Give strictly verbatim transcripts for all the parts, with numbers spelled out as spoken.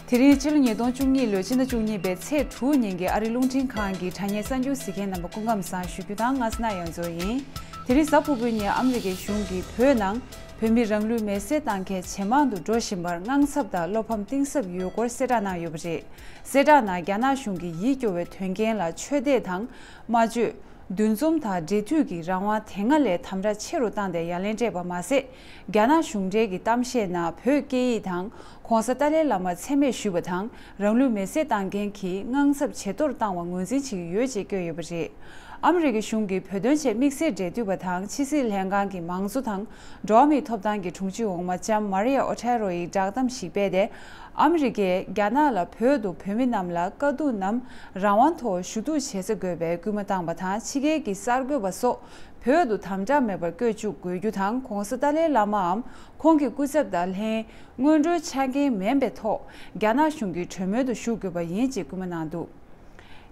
དེ་རིང་སྤྱི་ལོ་ཉིས་སྟོང་བཅུ་གཉིས་ལོའི་ཕྱི་ཟླ་བཅུ་གཉིས་པའི་ཚེས་དྲུག་ཉིན་གྱི་ཨ་རིའི་རླུང་འཕྲིན་ཁང་གི་དྲ་བརྙན་གསར་འགྱུར་གཟིགས་མཁན་རྣམ་པ་སྐུ་ཁམས་བཟང་ཞུ་རྒྱུ་དང་། ང་ཚོ་ན་ཡོངས་རྫོགས་ཡིན། དེ་རིང་གཟའ་ཕུར་བུའི་ཉིན་ཨ་མི་རི་ཀའི་གཞུང་གིས་བོད་ནང་བོད་མི་རང་ལུས་མེར་སྲེག་བཏང་མཁན་ཇེ་མང་དུ་འགྲོ་བཞིན་པར་དངངས་འཚབ་དང་བློ་ཕམ་གཏིང་ཟབ་ཡོད་སྐོར་གསལ་བསྒྲགས་གནང་ཡོད་པ་རེད། གསལ་བསྒྲགས་ནང་རྒྱ་ནག་གཞུང་གིས་ཡིད་སྐྱོ་བའི་དོན་རྐྱེན་ལ་ཆོས་དད་དང་སྨྲ་བརྗོད། འདུ་འཛོམས་དང་འབྲེལ་མཐུད་ཀྱི་རང་དབང་དེ་སྔ་ལས་དམ་དྲག་ཆེ་རུ་བཏང་སྟེ་ཡ་ལན་སྤྲད་པ་མ་ཟད། རྒྱ་ནག་གཞུང་འབྲེལ་གྱི་གཏམ་བཤད་ནང་བོད་སྐད་ཡིག་དང་གོང་ས་ཏཱ་ལའི་བླ་མ་མཚན་སྨད་ཞུས་པ་དང་། རང་ལུས་མེར་སྲེག་བཏང་མཁན་གྱི་དངངས་འཚབ་ཇེ་མཐོར་བཏང་བ་ངོས་འཛིན་བྱེད་ཀྱི་ཡོད་ཅེས་བཀོད་ཡོད་པ་རེད། ཨ་མི་རི་ཀའི་གཞུང་གིས་བོད་དོན་ཆེད་དམིགས་བསལ་འབྲེལ་མཐུད་པ་དང་ཕྱི་སྲིད་ལྷན་ཁང་གི་མང་གཙོ་དང་འགྲོ་བ་མིའི་ཐོབ་ཐང་གི་དྲུང་ཆེ་འོག་མ་ལྕམ་མ་རི་ཡ་ཨོ་ཐེ་རོ་ཡིས་བསྒྲགས་གཏམ་ཞིག་སྤེལ་ཏེ། ཨ་མི་རི་ཀས་རྒྱ་ནག་ལ་བོད་དུ་བོད་མི་རྣམས་ལ་དཀའ་སྡུག་ནམ་རང་དབང་ཐོག་ཞུ་གཏུག་བྱེད་ས་དགོས་པའི་སྐུལ་མ་བཏང་པ་དང་། ཕྱི་རྒྱལ་གྱི་གསར་འགོད་པ་སོགས་བོད་དུ་དམ་དྲག་མེད་པར་བསྐྱོད་བཅུག་དགོས་རྒྱུ་དང་། གོང་ས་ཏཱ་ལའི་བླ་མའམ་ཁོང་གི་སྐུ་ཚབ་དང་ལྷན་སྔོན་འགྲོའི་ཆ་རྐྱེན་མིན་པའི་ཐོག་རྒྱ་ནག་གཞུང་གི་གྲོས་མོལ་དུ་ཞུགས་དགོས་པ་ཡིན་ཅེས་སྐུལ་མ་གནང་འདུག་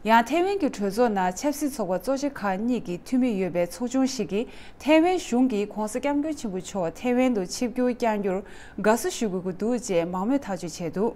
ཡང་ཐའེ་ཝན་གྱི་གྲོས་ཚོགས་ནང་ཆབ་སྲིད་ཚོགས་པ་གཙོ་ཆེ་ཁག་གཉིས་ཀྱི་འཐུས་མི་ཡོད་པའི་ཚོགས་ཆུང་ཞིག་གིས་ཐའེ་ཝན་གཞུང་གིས་གོང་ས་སྐྱབས་མགོན་ཆེན་པོ་མཆོག་ཐའེ་ཝན་དུ་ཆིབས་བསྒྱུར་བསྐྱང་རྒྱུར་དགའ་བསུ་ཞུ་དགོས་ཀྱི་འདུག་ཅེས་མང་མོས་ཐག་གཅོད་བྱས་འདུག་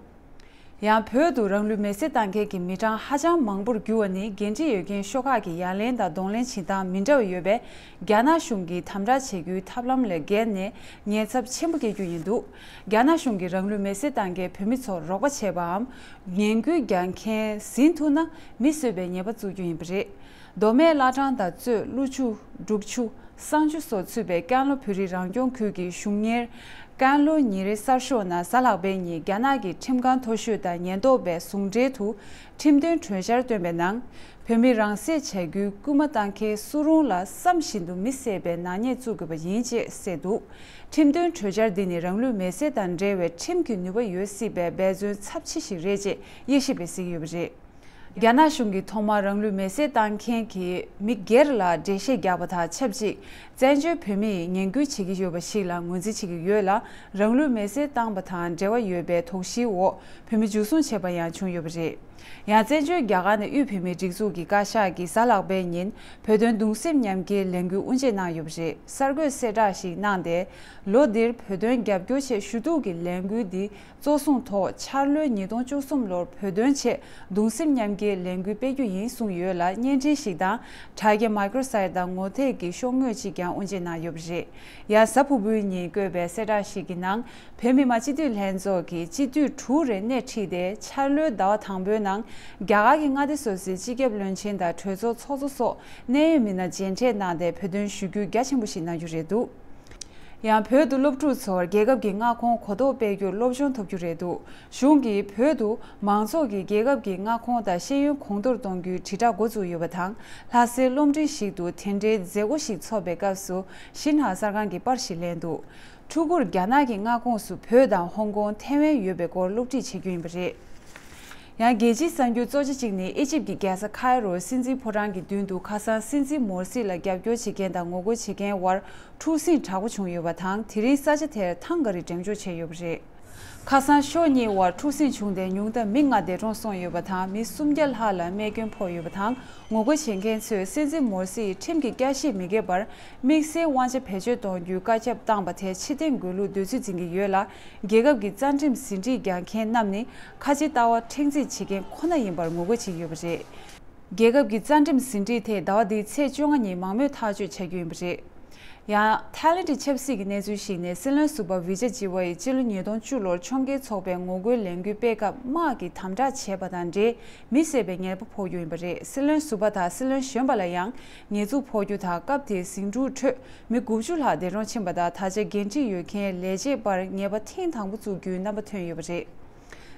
ཡང་བོད་དུ་རང་ལུས་མེར་སྲེག་བཏང་མཁན་གྱི་མི་གྲངས་ཧ་ཅང་མང་པོར་གྱུར་བ་ནི་འགན་འཁྲི་ཡོད་མཁན་ཤོག་ཁག་གི་ཡ་ལན་དང་གདོང་ལེན་བྱེད་སྟངས་མི་འདྲ་བ་ཡོད་པས། རྒྱ་ནག་གཞུང་གིས་དམ་དྲག་བྱེད་རྒྱུའི་ཐབས་ལམ་ལས་བརྒལ་ནས་ཉེན་ཚབས་ཆེན་པོ་བསྐྱལ་རྒྱུ་ཡིན་འདུག་རྒྱ་ནག་གཞུང་གིས་རང་ལུས་མེར་སྲེག་བཏང་མཁན་བོད་མི་ཚོར་རོགས་པ་བྱེད་པའམ། ངན་སྐུལ་རྒྱག་མཁན་ཟིན་ཐུབ་ན་མི་གསོད་པའི་ཉེས་པ་བཙུགས་རྒྱུ་ཡིན་པ་རེད། མདོ་སྨད་བླ་བྲང་དང་གཙོས་ཀླུ་ཆུ། འབྲུག་ཆུ། བསང་ཆུ་སོགས་ཚུད་པའི་ཀན་ལྷོ་བོད་རིགས་རང་སྐྱོང་ཁུལ་གྱི་གཞུང་གཉེར་ཀན་ལྷོ་ཉིན་རེའི་གསར་ཤོག་ནང་གཟའ་ལྷག་པའི་ཉིན་རྒྱ་ནག་གི་ཁྲིམས་ཁང་མཐོ་ཤོས་དང་ཉེན་རྟོག་པས་ཟུང་འབྲེལ་དུ་ཁྲིམས་དོན་གྲོས་འཆར་བཏོན་པའི་ནང་། བོད་མི་རང་སྲེག་བྱ་རྒྱུའི་སྐུལ་མ་བཏང་མཁན་སུ་རུང་ལ་བསམ་བཞིན་དུ་མི་བསད་པའི་ནག་ཉེས་བཙུགས་དགོས་པ་ཡིན་ཅེས་གསལ་འདུག་ཁྲིམས་དོན་གྲོས་འཆར་འདི་ནི་རང་ལུས་མེར་སྲེག་དང་འབྲེལ་བའི་ཁྲིམས་ཀྱི་ནུས་པ་ཡོད་སྲིད་པའི་འབད་བརྩོན་ཚབས་ཆེ་ཞིག་རེད་ཅེས་དབྱེ་ཞིབ་པས་གསལ་གྱི་ཡོད་པ་རེད། རྒྱ་ནག་གཞུང་གིས་ཐོག་མར་རང་ལུས་མེར་སྲེག་བཏང་མཁན་གྱི་མི་སྒེར་ལ་འགྲེལ་བཤད་རྒྱག་པ་དང་ཆབས་ཅིག་བཙན་བྱོལ་བོད་མི་ཡིས་ངན་སྐུལ་བྱེད་ཀྱི་ཡོད་པ་ཞིག་ལ་ངོས་འཛིན་བྱེད་ཀྱི་ཡོད་ལ། རང་ལུས་མེར་སྲེག་བཏང་པ་དང་འབྲེལ་བ་ཡོད་པའི་དོགས་གཞིའི་འོག་བོད་མི་འཇུ་བཟུང་བྱས་པ་ཡང་བྱུང་ཡོད་པ་རེད། ཡང་བཙན་བྱོལ་རྒྱ་གར་ནས་དབུས་བོད་མིའི་སྒྲིག་འཛུགས་ཀྱི་བཀའ་ཤག་གིས་གཟའ་ལྷག་པའི་ཉིན་བོད་དོན་གདུང་སེམས་མཉམ་སྐྱེའི་ལས་འགུལ་དབུ་འབྱེད་གནང་ཡོད་པ་རེད། གསར་འགོད་གསལ་བསྒྲགས་ཤིག་གནང་སྟེ། ལོ་འདིར་བོད་དོན་རྒྱབ་སྐྱོར་ཆེད་ཞུ་གཏུག་གི་ལས་འགུལ་འདི་གཙོ་བཟུང་ཐོག་འཆར་ལོའི་ཉིས་སྟོང་བཅུ་གསུམ་ལོར་བོད་དོན་ཆེད་གདུང་སེམས་མཉམ་སྐྱེའི་ལས་འགུལ་སྤེལ་རྒྱུ་ཡིན་གསུངས་ཡོད་ལ། བརྙན་འཕྲིན་ཞིག་དང་དྲ་རྒྱ་མའི་ཀྲོ་སའིཊ་དང་ངོ་དེབ་ཀྱི་ཤོག་ངོས་གཅིག་ཀྱང་དབུ་འབྱེད་གནང་ཡོད་པ་རེད། ཡང་གཟའ་ཕུར་བུའི་ཉིན་བཀོད་པའི་གསལ་བསྒྲགས་ཤིག་གི་ནང་། བོད་མི་མང་སྤྱི་འཐུས་ལྷན་ཚོགས་ཀྱིས་སྤྱི་འཐུས་དྲུག་རེ་སྣེ་ཁྲིད་དེ་འཆར་ལོའི་ཟླ་བ་དང་པོའི་ནང་རྒྱ་གར་གྱི་མངའ་སྡེ་སོ་སོའི་སྤྱི་ཁྱབ་བློན་ཆེན་དང་གྲོས་ཚོགས་ཚོགས་གཙོ་སོགས་གནད་ཡོད་མི་སྣ་མཇལ་འཕྲད་གནང་སྟེ་བོད་དོན་ཞུ་སྐུལ་རྒྱ་ཆེན་པོ་ཞིག་གནང་རྒྱུ་རེད་འདུག་ཡང་བོད་དུ་སློབ་ཕྲུག་ཚོར་རྒྱལ་ཁབ་ཀྱི་མངའ་ཁོངས་གོ་རྟོགས་སྤེལ་རྒྱུར་སློབ་སྦྱོང་ཐོབ་རྒྱུ་རེད་འདུག་གཞུང་གིས་བོད་དུ་མང་ཚོགས་ཀྱིས་རྒྱལ་ཁབ་ཀྱི་མངའ་ཁོངས་དང་ཤེས་ཡོན་གོང་མཐོར་གཏོང་རྒྱུའི་དྲིལ་བསྒྲགས་འགོ་བཙུགས་ཡོད་པ་དང་། ལྷ་སའི་སློབ་འབྲིང་ཞིག་ཏུ་དེ་འདྲའི་མཛད་སྒོ་ཞིག་འཚོགས་པའི་སྐབས་སུ་ཤིན་ཧྭ་གསར་ཁང་གིས་པར་ཞིག་ལེན་འདུག་ཕྲུ་གུར་རྒྱ་ནག་གི་མངའ་ཁོངས་སུ་བོད་དང་ཧོང་ཀོང་། ཐའེ་ཝན་ཡོད་པའི་སྐོར་སློབ་ཁྲིད་བྱེད་རྒྱུ་ཡིན་པ་རེད། ཡང་རྒྱལ་སྤྱིའི་གསར་འགྱུར་གཙོ་ཆེ་གཅིག་ནི་ཨི་ཇིབ་ཀྱི་རྒྱལ་ས་ཁའི་རོར་སྲིད་འཛིན་ཕོ་བྲང་གི་མདུན་དུ་ཁ་སང་སྲིད་འཛིན་མོར་སི་ལ་རྒྱབ་སྐྱོར་བྱེད་མཁན་དང་ངོ་རྒོལ་བྱེད་མཁན་དབར་འཁྲུག་ཟིང་དྲག་པོ་བྱུང་ཡོད་པ་དང་། དེ་རིང་ས་ཆ་དེར་ཐང་ག་རེ་འགྲེམས་འཇོག་བྱས་ཡོད་པ་རེད། ཁ་སང་ཕྱོགས་གཉིས་དབར་འཁྲུག་ཟིང་བྱུང་སྟེ་ཉུང་མཐའ་མི་ལྔ་འདས་གྲོངས་སོང་ཡོད་པ་དང་། མི་སུམ་བརྒྱ་ལྷག་ལ་རྨས་སྐྱོན་ཕོག་ཡོད་པ་དང་། ངོ་རྒོལ་བྱེད་མཁན་ཚོས་སྲིད་འཛིན་མོར་སི་ཡིས་ཁྲིམས་ཀྱི་བསྐྱར་ཞིབ་མི་དགོས་པར་དམིགས་བསལ་དབང་ཆ་བེད་སྤྱོད་གཏོང་རྒྱུའི་བཀའ་ཁྱབ་བཏང་པ་དེ་ཕྱིར་འཐེན་དགོས་ལུགས་འདོད་ཚུལ་འཛིན་གྱི་ཡོད་ལ། རྒྱལ་ཁབ་ཀྱི་རྩ་ཁྲིམས་ཟིན་བྲིས་རྒྱག་མཁན་རྣམས་ནི་ཁ་ཆེ་ལྟ་བ་ཁྲེང་འཛིན་བྱེད་མཁན་ཁོ་ན་ཡིན་པར་ངོ་རྒོལ་བྱེད་ཀྱི་ཡོད་པ་རེད། རྒྱལ་ཁབ་ཀྱི་རྩ་ཁྲིམས་ཟིན་བྲིས་དེ་ཟླ་བ་འདིའི་ཚེས་བཅོ་ལྔ་ཉིན་མང་མོས་ཐག་གཅོད་བྱ་རྒྱུ་ཡིན་པ་རེད། ཡང་། ཐའི་ལེན་ཌི་ཆབ་སྲིད་ཀྱི་གནས་ཚུལ་ཞིག་ནས། སྲིད་བློན་ཟུར་པ་བི་ཇ་ཇི་ཝ་ཡིས་སྤྱི་ལོ་ཉིས་སྟོང་བཅུ་ལོར་ཁྱོང་རྒོལ་ཚོགས་པའི་ངོ་རྒོལ་ལས་འགུལ་སྤེལ་སྐབས་དམག་གིས་དམ་དྲག་བྱས་པ་དང་འབྲེལ་མི་བསད་པའི་ཉེས་པ་ཕོག་རྒྱུ་ཡིན་པ་རེད། སྲིད་བློན་ཟུར་པ་དང་སྲིད་བློན་གཞོན་པ་ལ་ཡང་ཉེས་འཛུགས་ཕོག་རྒྱུ་དང་། སྐབས་དེའི་ཟིང་འཁྲུག་ཁྲོད་མི་དགུ་བཅུ་ལྷག་འདས་གྲོངས་ཕྱིན་པ་དང་། ད་ཆ་འགན་འཁྲི་ཡོད་མཁན་ལས་བྱེད་པར་ཉེས་པ་ཐེངས་དང་པོ་བཙུགས་རྒྱུའི་རྣམ་པ་ཐོན་ཡོད་པ་རེད།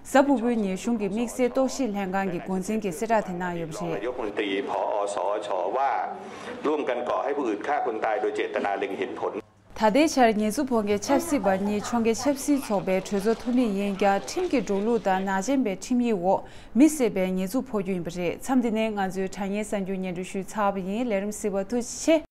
གཟའ་ཕུར་བུའི་ཉིན་གཞུང་གི་དམིགས་བསལ་རྟོག་ཞིབ་ལྷན་ཁང་གི་འགོ་འཛིན་གྱིས་གསལ་བསྒྲགས་དེ་གནང་ཡོད་པ་རེད། ད་ལྟའི་ཆར་ཉེས་འཛུགས་ཕོག་མཁན་ཆབ་སྲིད་པ་གཉིས་ཁྱོང་རྒོལ་ཆབ་སྲིད་ཚོགས་པའི་གྲོས་ཚོགས་འཐུས་མི་ཡིན་ཀྱང་། ཁྲིམས་ཀྱི་འགྲོ་ལུགས་དང་ནག་ཅན་པའི་ཁྲིམས་ཡིག་འོག་མི་བསད་པའི་ཉེས་འཛུགས་ཕོག་རྒྱུ་ཡིན་པ་རེད། མཚམས་འདི་ནས་ང་ཚོའི་དྲ་བརྙན་གསར་འགྱུར་སྙན་སྒྲོན་ཞུས་ཚར་བ་ཡིན། ལས་རིམ་གཟིགས་པར་ཐུགས་རྗེ་ཆེ།